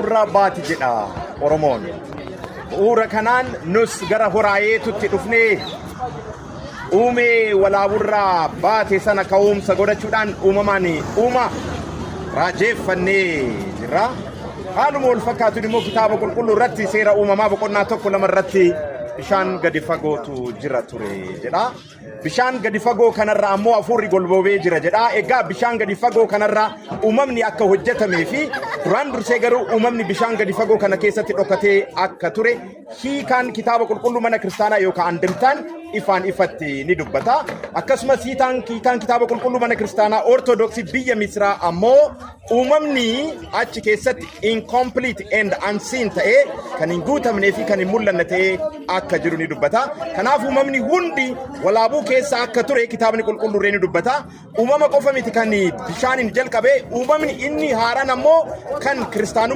Irraa baati jedha Oromoon. Bu'uura kanaan nus gara horaayeetutti dhufnee uumee walaaburraa baate sana ka'umsa godhachuudhaan uumamaan uuma raajeeffannee jirra. Haaluma wal fakkaatuun immoo kitaaba qulqulluu irratti seera uumamaa boqonnaa 1 2 irratti bishaan gadi fagootu jira ture jedha. Bishaan gadi fagoo kanarra ammoo hafuurri golboobee jira jedha. Egaa bishaan gadi fagoo kanarra uumamni akka hojjetamee fi duraan dursee garuu uumamni bishaan gadi fagoo kana keessatti dhokatee akka ture hiikaan kitaaba qulqulluu mana kiristaanaa yookaan andimtaan ifaan ifatti ni dubbata. Akkasumas hiikaan kitaaba qulqulluu mana kiristaanaa Ortodoksii biyya Misraa ammoo uumamni achi keessatti incomplete and unseen ta'ee, kan hin guutamnee fi kan hin mul'anne ta'ee akka jiru ni dubbata. Kanaaf uumamni hundi walaabuu keessa akka ture kitaabni qulqulluu ni dubbata. Uumama qofa miti kan bishaaniin jalqabe, uumamni inni haaraan ammoo kan kiristaanummaa